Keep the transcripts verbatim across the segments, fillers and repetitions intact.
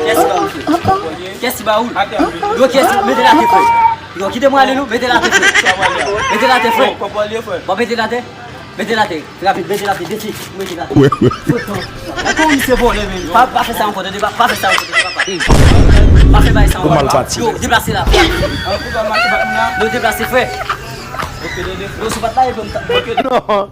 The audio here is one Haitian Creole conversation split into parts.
Kiyès ki ba ou l, frè? Kiyès ki ba ou l? Yo, kiyès ki mete l atè, frè? Yo, kite mwen ale, non, mete l atè, frè. Mete l atè, frè. Bon, mete l atè. Mete l atè. Rapid, mete l atè, defi. Mete l atè. Wè, wè. Fout tan. Ankò misye vòlè, men. Pa, pa fè sa ankò, tande, pa, pa fè sa ankò, tande, papa. Pa fè bagay sa ankò. Yo, deplase la. Yo, deplase, frè. Yo, sou pat la, e pou m ta. Non.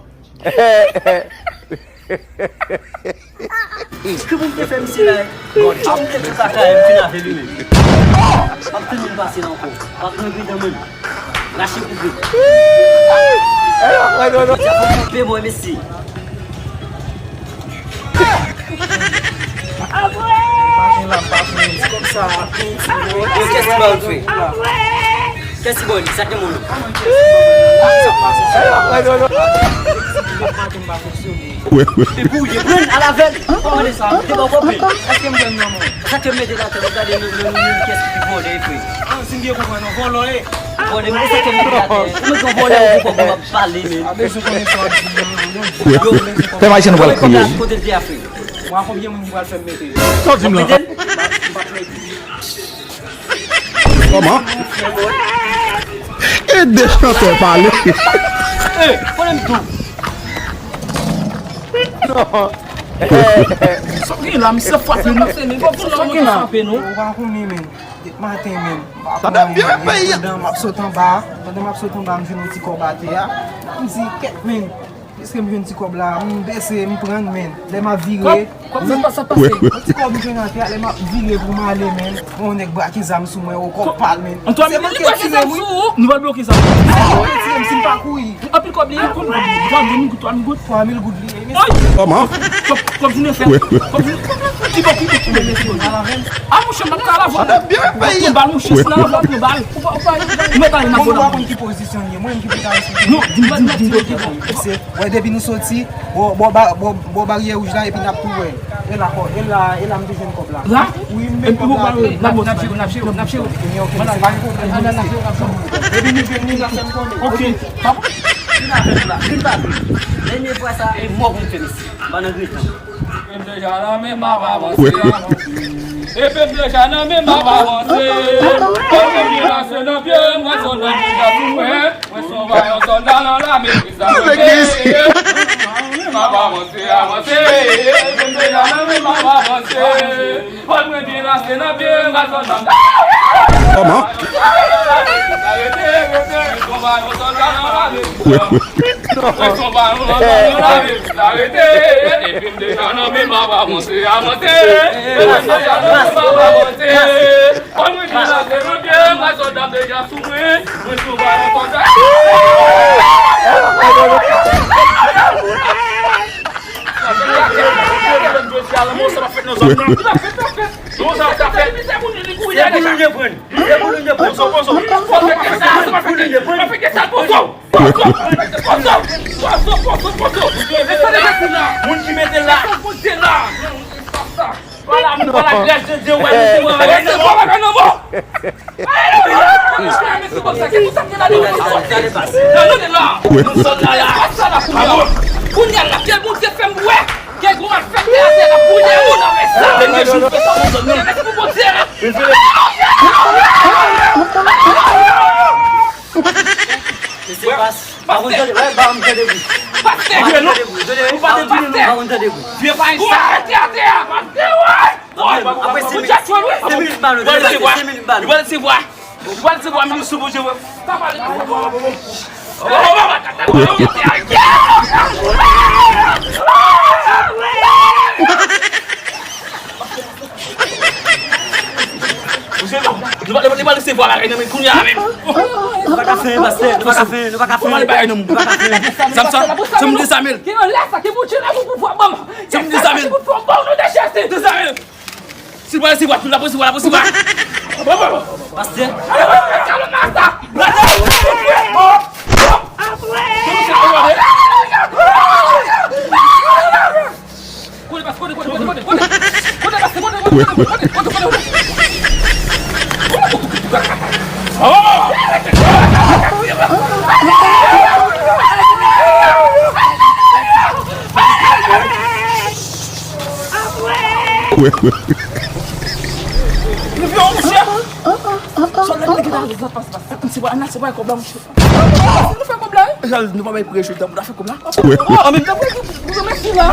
Ki moun te fè misye la? Bon, chòm te tou kaka, m fin avè li menm. M ap tann li pase la ankò. M ap pran gridan mwen. Rache koupe. Pe mwen, mesye. Maten la, m pa konnen, di kòm sa. Yo, kiyès ki ba ou l, frè? Kiyès ki ba ou l? Sa ke moun. Sa pase, sa pase. Maten m pa fonksyone. Wè, wè. Epi w ye pran al avè l. Kòman sa? Te ba w kòb li. Èske m jwenn nan men w? Sa ke m mete l atè, m gade nan, nan, nan, kiyès ki pi vòlè, frè. Ah, si m byen konprann, non, vòlò e. Vòlè, men sa ke m mete l atè. Ou mete yon vòlè, ou gon kòb, w ap pale, men. A bezwen konnen sa w ap di, non, non, non. Wè, wè. Pèp Ayisyen nou pral kriye. Kote l te a, frè? Mwen, konbyen moun ki pral fè m mete l? Sa w di m la? Mete l? Kòman? Ede chantè pale. Eh, konnen m tou. Non. Sa w gen la, misye frape, misye frape, non. Ou pa konnen, men. Depi maten, men. Sa t ap byen peyi a. Pandan m ap sot anba, pandan m ap sot anba, m jwenn yon ti kòb atè a. M di, kèt, men. Piske m jwenn ti kòb la, m bese, m pran l, men. Lè m ap vire, kòb, kòb, sa pase, sa pase. Yon ti kòb m jwenn atè a, lè m ap vire pou m ale, men. Yon nèg brake zam sou mwen, o kòb pa l, men. Antwàn, se mwen ki brake zam sou ou, nou pral bloke zam. Se mwen ki tire m, si m pa kouri. Anpil kòb li ye? Anpil kòb li ye. Twa mil goud, twa mil goud. Twa mil goud li ye, mesye. Kòman? Kòb, kòb jounen fèt. Kòb jounen. Ki bò, ki bò, ki bò, mesye? A, monchè, m p ap ka la vwa. Ou pran bal, monchè, si nan la vwa, pran bal. Ou pa, ou pa, ou mèt ale nan vwa. Ou pa konn ki pozisyon li ye. Mwen menm ki pou ta esplike. Non, di m, di m, di m, di m. Wè, depi nou soti, bò, bò, ba-, bò, bò baryè wouj la, epi n ap tou wè. E la, kò, e la, e la m te jwenn kòb la. La? Wi, m met kòb la atè. N ap jere, n ap jere, n ap jere. Kounye a, ok, mesye, pa gen pwoblèm, mesye. Depi nou jwenn li, n ap fè m konnen. Ok. Vin avè nou la, vin pa vin. Dènye fwa sa, e mò pou m fè, mesye. M pa nan gretan. Epi m deja nan men m ap avanse, avanse. Epi m deja nan men m ap avanse. Epi m deja se nan pye m, mwen se nan pye m, mwen se yon vayan sòlda nan lame Kris la. M ap avanse, avanse. Epi m deja nan men m ap avanse. Fòk mwen byen lase nan pye m, mwen se yon vayan sòlda. Kòman? Arete, arete. Mwen se yon vayan sòlda nan lame Kris la. Mwen se yon vayan sòlda nan lame Kris la. Arete. Epi m deja nan men m ap avanse, avanse. Epi m deja nan men m ap avanse. Fòk mwen byen lase nan pye m, mwen se yon sòlda deja sou mwen. Mwen se yon vayan sòlda. Sa fèt atè a, sa fèt nan zòn nan. Sa fèt, sa fèt. Bon, sa, sa fèt. Se pou nou reprann. Se pou nou reprann. Pozo, pozo. Pozo, pozo, pozo, pozo. Pozo, pozo, pozo, pozo. Moun ki mete l la. Moun ki mete l la. Voilà, voilà, grâce de Dieu, ouais, nous sommes en. Alelouya! Mesye, konsa, se konsa ke la nou sòti. Tande la. Nou sòt la, la. Sa la kounye a. Kounye a, la, ke Bondye fè m wè. Ke gwo mal fè m atè la, kounye a, moun avè sa. Dènye jou, fè sa, moun zòn nan. Mèsi pou Bondye. Mesye, pas. Pa konn tande, wè, pa konn tande bri. Pastè! Pa konn tande bri. Tande, ou pa tande bri, non, pa konn tande bri. Vye pa sa. Ou arete atè a, pastè, wè! Apre senk minit, senk minit ba nou, senk minit ba nou. Li pral resevwa. Li pral resevwa minis sou bouche, wè. Li pa, li pa, li pa resevwa bagay nan men kounye a menm. Nou pa ka fè, pastè, nou pa ka fè, nou pa ka fè. Ou pa bagay nan men. Nou pa ka fè. Sa m sa, sa m di sa men. Gen yon lè sa ke Bondye la pou pouvwa ban m. Sa m di sa men. Pou pouvwa ban m, non de Jezi. Di sa men. Si l pa resevwa, si l pa resevwa, l ap resevwa. Pastè. Kalon masta. Vyon, monchè. Sòlda ki te la, la, pas, pas. Se pa, se pa kòb la, monchè. Nou fè kòb la, wi. Jan nou pa bay prejwe, nou ta fè kòb la. Oh, an menm tan, pou, pou, pou mèsi la.